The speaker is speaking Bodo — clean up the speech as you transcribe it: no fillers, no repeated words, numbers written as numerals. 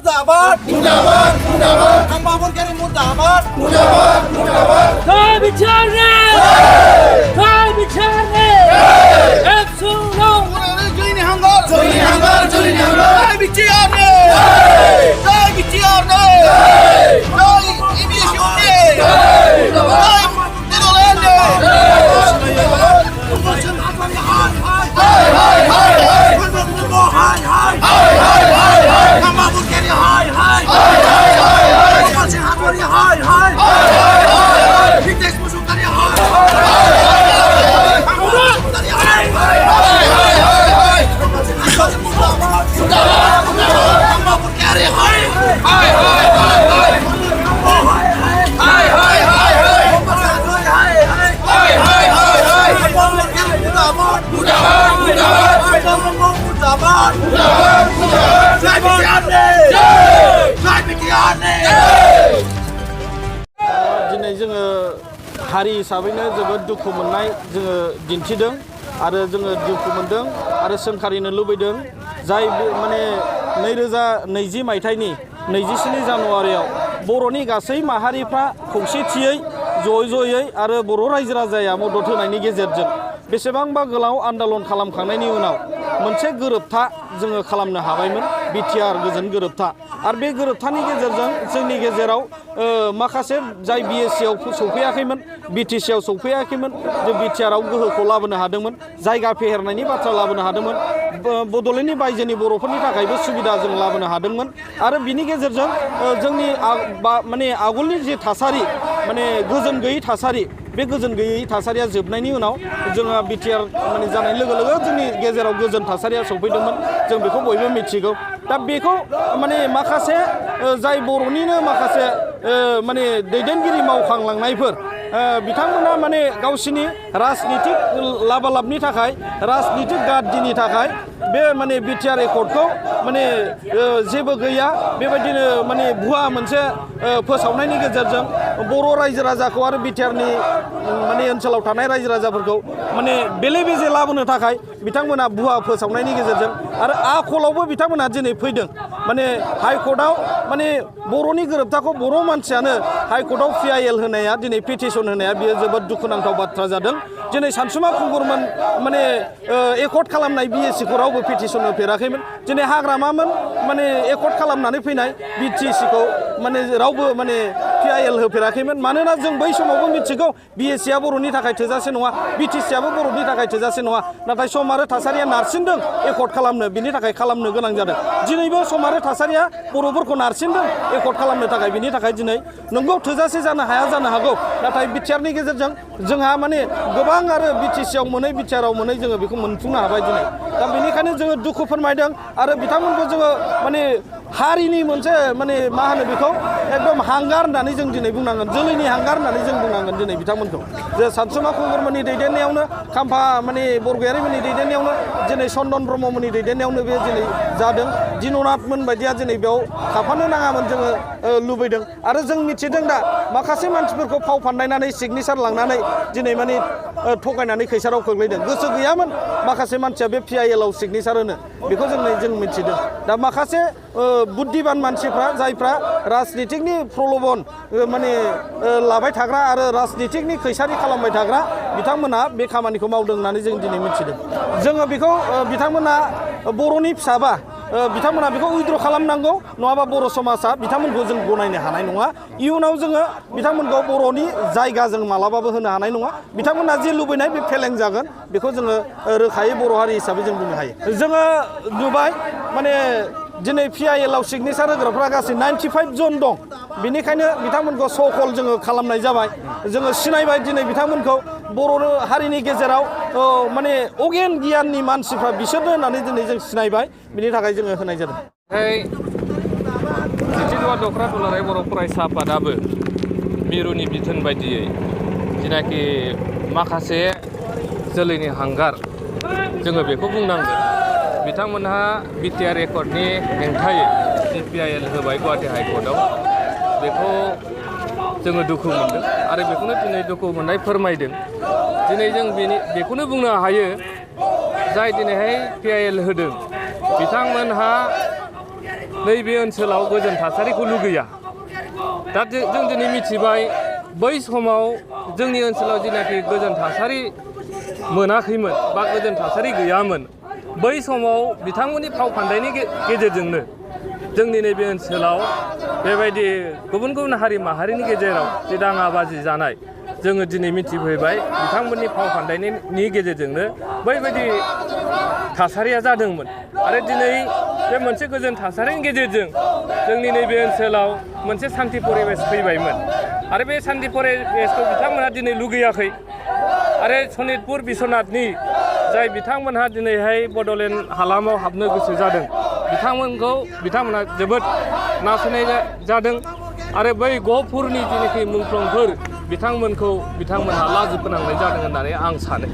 Murdabat, murdabat, murdabat. Kang Mahfud Keri murdabat, murdabat, murdabat. Kami bicara, kami bicara. Absolut. Jolini hanggar, jolini hanggar, jolini hanggar. Kami bicara, kami bicara. Kami imisyone, kami terolende. Hai, hai, hai, hai. Hai, hai, hai, hai, hai. Kang Mahfud Keri hai, hai, hai, hai, hai. Masing Hatwari hai, hai, hai, hai, hai. Hitesh Musuh Keri hai, hai, hai, hai. Kang Mahfud Keri hai, hai, hai, hai, hai. Murdabat, murdabat, murdabat. Kang Mahfud Keri hai, hai, hai, hai, hai. Hai, hai, hai, hai. Hai, hai, hai, hai. Kang Mahfud Keri murdabat, murdabat, murdabat. Murdabat, murdabat, murdabat. Saya bicara, saya bicara. दिनै जोङो हारि हिसाबैनो जोबोद दुखु मोननाय जोङो दिन्थिदों आरो जोङो दुखु मोनदों आरो सोंखारिनो लुबैदों जाय माने 2020 मायथाइनि 27 जानुवारियाव बर'नि गासै माहारिफ्रा खौसेथियै ज'यै आरो बर' रायजो राजाया मदद होनायनि गेजेरजों बेसेबांबा गोलाव आन्दोलन खालामखांनायनि उनाव मोनसे गोरोबथा जोङो खालामनो हाबायमोन बिटिआर गोजोन गोरोबथा आरो बे गोरोबथानि गेजेरजों जोंनि गेजेराव माखासे जाय बिएससिआव सौफैयाखैमोन बिटिसिआव सौफैयाखैमोन जे बिटिआरआव गोहोखौ लाबोनो हादोंमोन जायगा फेहेरनायनि बाथ्रा लाबोनो हादोंमोन बड'लेण्डनि बायजोनि बर'फोरनि थाखायबो सुबिदा जों लाबोनो हादोंमोन आरो बिनि गेजेरजों जोंनि माने आगोलनि जे थासारि माने गोजोन गैयै थासारि बे गोजोन गैयै थासारिया जोबनायनि उनाव जोङो बिटिआर माने जानाय लोगो लोगो जोंनि गेजेराव गोजोन थासारिया सौफैदोंमोन जों बेखौ बयबो मिथिगौ दा बेखौ माने माखासे जाय बर'निनो माखासे माने दैदेनगिरि मावखांलांनायफोर बिथांमोना माने गावसिनि राजनितिक लाबालाबनि थाखाय राजनितिक गाद्दिनि थाखाय बे माने बिटिआर एकर्डखौ माने जेबो गैया बेबायदिनो माने भुवा मोनसे फोसावनायनि गेजेरजों बर' रायजो राजाखौ आरो बिटिआरनि माने ओनसोलाव थानाय रायजो राजाफोरखौ माने बेले बेजे लाबोनो थाखाय बिथांमोना भुवा फोसावनायनि गेजेरजों आरो आखलावबो बिथांमोना दिनै फैदों माने हाइकर्टआव माने बर'नि गोरोबथाखौ बर' मानसियानो हाइकर्टआव पिआइएल होनाया दिनै पिटिसन होनाया बियो जोबोद दुखुनांथाव बाथ्रा जादों दिनै सानसुमा खुंगुरमोन माने एकर्ड खालामनाय बिएससिखौ रावबो पिटिसन होफेराखैमोन दिनै हाग्रामामोन माने एकर्ड खालामनानै फैनाय बिटिसिखौ माने रावबो माने पिआइएल होफेराखैमोन मानोना जों बै समावबो मिथिगौ बिएससिआ बर'नि थाखाय थोजासे नङा बिटिसिआबो बर'नि थाखाय थोजासे नङा नाथाय सम आरो थासारिया नारसिनदों एकर्ड खालामनो बिनि थाखाय खालामनो गोनां जादों दिनैबो सम आरो थासारिया बर'फोरखौ नारसिनदों एकर्ड खालामनो थाखाय बिनि थाखाय दिनै नंगौ थोजासे जानो हाया जानो हागौ नाथाय बिटिआरनि गेजेरजों जोंहा माने गोबां आरो बिटिसिआव मोनै बिटिआरआव मोनै जोङो बेखौ मोनफुंनो हाबाय दिनै दा बेनिखायनो जोङो दुखु फोरमायदों आरो बिथांमोनखौ जोङो माने हारिनि मोनसे माने मा होनो बेखौ एकदम हांगार होननानै जों दिनै बुंनांगोन जोलैनि हांगार होननानै जों बुंनांगोन दिनै बिथांमोनखौ जे सानसुमा खुंगुरमोननि दैदेननायावनो खाम्फा माने बरगयारिमोननि दैदेननायावनो दिनै चन्दन ब्रह्ममोननि दैदेननायावनो बे दिनै जादों दिननाथमोन बायदिया दिनै बेयाव थाफानो नाङामोन जोङो लुबैदों आरो जों मिथिदों दा माखासे मानसिफोरखौ फाव फान्दायनानै सिगनेसार लांनानै दिनै माने थगायनानै खैसाराव खोख्लैदों गोसो गैयामोन माखासे मानसिया बे पिआइएलआव सिगनेसार होनो बेखौ जों मिथिदों दा माखासे बुद्धिबान मानसिफ्रा जायफ्रा राजनितिकनि प्रलोभन माने लाबाय थाग्रा आरो राजनितिकनि खैसारि खालामबाय थाग्रा बिथांमोना बे खामानिखौ मावदों होननानै जों दिनै मिथिदों जोङो बेखौ बिथांमोना बर'नि फिसाबा बिथांमोना बेखौ उइद्र खालामनांगौ नङाबा बर' समाजा बिथांमोनखौ जों गनायनो हानाय नङा इयुनाव जोङो बिथांमोनखौ बर'नि जायगा जों मालाबाबो होनो हानाय नङा बिथांमोना जे लुबैनाय बे फेलें जागोन बेखौ जोङो रोखायै बर' हारि हिसाबै जों बुंनो हायो जोङो नुबाय माने दिनै पिआइएलआव सिगनेसार होग्राफ्रा गासै 95 जन दं बेनिखायनो बिथांमोनखौ सकल जोङो खालामनाय जाबाय जोङो सिनायबाय दिनै बिथांमोनखौ बर' हारिनि गेजेराव माने अगेन गियाननि मानसिफ्रा बिसोरनो होननानै दिनै जों सिनायबाय बिनि थाखाय जोङो होनाय जादों जिथिदुवा दख्रा दुलाराय बर' फरायसा आफादाबो मिरुनि बिथोन बायदियै जेनाखि माखासे जोलैनि हांगार जोङो बेखौ बुंनांगोन बिथांमोनहा बिटिआर एकर्डनि हेंथायै पिआइएल होबाय गुवाहाटि हाइकर्टआव बेखौ जोङो दुखु मोनदों आरो बेखौनो दिनै दुखु मोननाय फोरमायदों दिनै जों बेखौनो बुंनो हायो जाय दिनैहाय पिआइएल होदों बिथांमोनहा नैबे ओनसोलाव गोजोन थासारिखौ लुगैया दा जों दिनै मिथिबाय बै समाव जोंनि ओनसोलाव जेनाखि गोजोन थासारि मोनाखैमोन बा गोजोन थासारि गैयामोन बै समाव बिथांमोननि फाव फान्दायनि गेजेरजोंनो जोंनि नैबे ओनसोलाव बेबायदि गुबुन गुबुन हारि माहारिनि गेजेराव जे दाङाबाजि जानाय जोङो दिनै मिथिफैबाय बिथांमोननि फाव फान्दायनि गेजेरजोंनो बैबायदि थासारिया जादोंमोन आरो दिनै बे मोनसे गोजोन थासारिनि गेजेरजों जोंनि नैबे ओनसोलाव मोनसे सान्थि परिबेस फैबायमोन आरो बे सान्थि परिबेसखौ बिथांमोनहा दिनै लुगैयाखै आरो सनितपुर बिश्वनाथनि जाय बिथांमोनहा दिनैहाय बड'लेण्ड हालामाव हाबनो गोसो जादों बिथांमोनहा जोबोद नासयनाय जादों आरो बै गहपुरनि जेनाखि मुंख्लंफोर बिथांमोनहा लाजि फोनांनाय जादों होननानै आं सानो